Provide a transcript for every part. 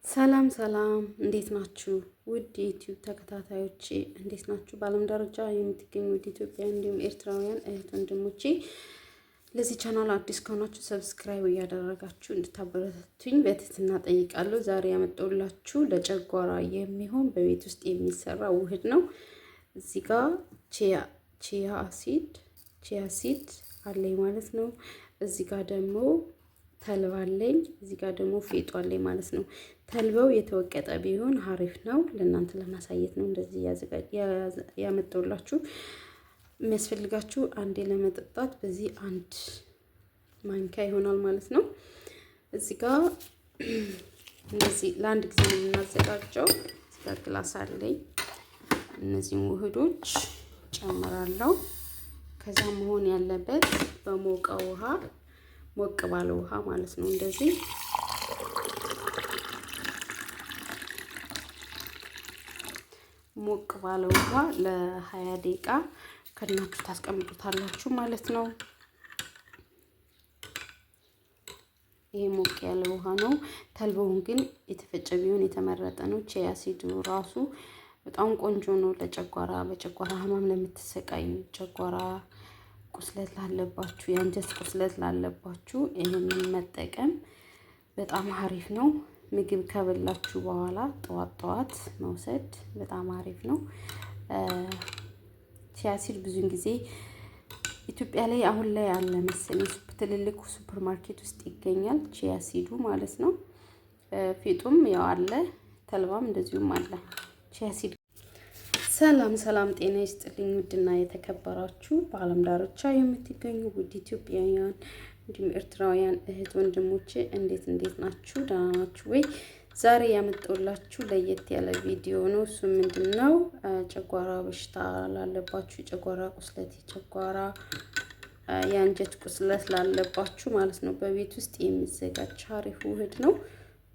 ሰላም ሰላም፣ እንዴት ናችሁ? ውድ የዩቲዩብ ተከታታዮቼ እንዴት ናችሁ? በዓለም ደረጃ የምትገኙ ውድ ኢትዮጵያ እንዲሁም ኤርትራውያን እህት ወንድሞቼ፣ ለዚህ ቻናል አዲስ ከሆናችሁ subscribe እያደረጋችሁ እንድታበረታቱኝ በትህትና ጠይቃለሁ። ዛሬ ያመጣሁላችሁ ለጨጓራ የሚሆን በቤት ውስጥ የሚሰራ ውህድ ነው። እዚህ ጋር chia seed አለኝ ማለት ነው። እዚህ ጋር ደግሞ ተልባ አለኝ። እዚህ ጋር ደግሞ ፌጦ አለኝ ማለት ነው። ተልባው የተወቀጠ ቢሆን አሪፍ ነው። ለእናንተ ለማሳየት ነው እንደዚህ ያመጣሁላችሁ። የሚያስፈልጋችሁ አንዴ ለመጠጣት በዚህ አንድ ማንኪያ ይሆናል ማለት ነው። እዚህ ጋር እንደዚህ ለአንድ ጊዜ ነው የምናዘጋጀው። እዚህ ጋር glass አለኝ። እነዚህን ውህዶች ጨምራለሁ። ከዛ መሆን ያለበት በሞቀ ውሃ፣ ሞቅ ባለ ውሃ ማለት ነው። እንደዚህ ሞቅ ባለ ውሃ ለ20 ደቂቃ ከድናችሁ ታስቀምጡታላችሁ ማለት ነው። ይሄ ሞቅ ያለ ውሃ ነው። ተልባውን ግን የተፈጨ ቢሆን የተመረጠ ነው። Chia seed ኡ ራሱ በጣም ቆንጆ ነው ለጨጓራ፣ በጨጓራ ህመም ለምትሰቃዩ፣ ጨጓራ ቁስለት ላለባችሁ፣ የአንጀት ቁስለት ላለባችሁ ይህንን መጠቀም በጣም አሪፍ ነው። ምግብ ከበላችሁ በኋላ ጠዋት ጠዋት መውሰድ በጣም አሪፍ ነው። Chia seed ብዙን ጊዜ ኢትዮጵያ ላይ አሁን ላይ አለ መሰለኝ፣ ትልልቅ ሱፐር ማርኬት ውስጥ ይገኛል chia seed ኡ ማለት ነው። ፌጦም ያው አለ፣ ተልባም እንደዚሁም አለ። Chia seed። ሰላም ሰላም፣ ጤና ይስጥልኝ ውድና የተከበራችሁ በዓለም ዳርቻ የምትገኙ ውድ ኢትዮጵያውያን እንዲሁም ኤርትራውያን እህት ወንድሞቼ፣ እንዴት እንዴት ናችሁ? ደህና ናችሁ ወይ? ዛሬ ያመጣሁላችሁ ለየት ያለ ቪዲዮ ነው። እሱ ምንድን ነው? ጨጓራ በሽታ ላለባችሁ፣ የጨጓራ ቁስለት፣ የጨጓራ የአንጀት ቁስለት ላለባችሁ ማለት ነው። በቤት ውስጥ የሚዘጋጅ አሪፍ ውህድ ነው።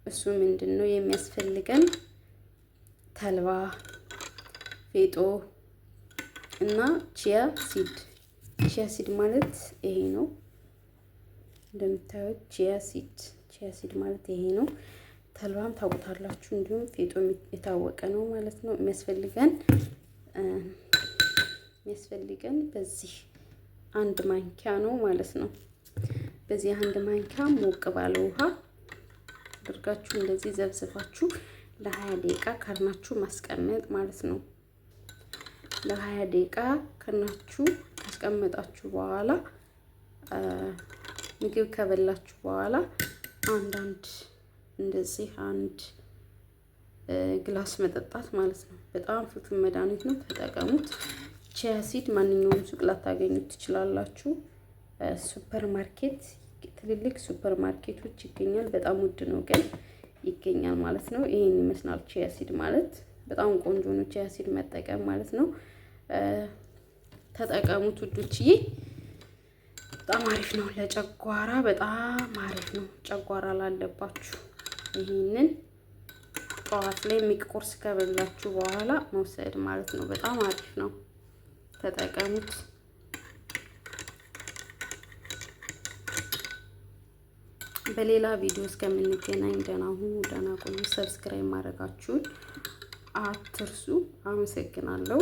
እሱ ምንድን ነው የሚያስፈልገን? ተልባ፣ ፌጦ እና chia seed። Chia seed ማለት ይሄ ነው። እንደምታዩት chia seed፣ chia seed ማለት ይሄ ነው። ተልባም ታውቁታላችሁ። እንዲሁም ፌጦ የታወቀ ነው ማለት ነው። የሚያስፈልገን በዚህ አንድ ማንኪያ ነው ማለት ነው። በዚህ አንድ ማንኪያ ሞቅ ባለ ውሃ አድርጋችሁ እንደዚህ ዘፍዝፋችሁ ለ20 ደቂቃ ከድናችሁ ማስቀመጥ ማለት ነው። ለ20 ደቂቃ ከድናችሁ ካስቀመጣችሁ በኋላ፣ ምግብ ከበላችሁ በኋላ አንዳንድ እንደዚህ አንድ glass መጠጣት ማለት ነው። በጣም ፍቱን መድኃኒት ነው፣ ተጠቀሙት። Chia seed ማንኛውም ሱቅ ላታገኙት ትችላላችሁ። ሱፐር ማርኬት፣ ትልልቅ ሱፐር ማርኬቶች ይገኛል። በጣም ውድ ነው ግን ይገኛል ማለት ነው። ይሄን ይመስላል chia seed ማለት፣ በጣም ቆንጆ ነው chia seed መጠቀም ማለት ነው። ተጠቀሙት ውዶችዬ። በጣም አሪፍ ነው ለጨጓራ፣ በጣም አሪፍ ነው። ጨጓራ ላለባችሁ ይህንን ጠዋት ላይ ቁርስ ከበላችሁ በኋላ መውሰድ ማለት ነው። በጣም አሪፍ ነው። ተጠቀሙት። በሌላ ቪዲዮ እስከምንገናኝ ደህና ሁኑ፣ ደህና ቆዩ። Subscribe ማድረጋችሁን አትርሱ። አመሰግናለሁ።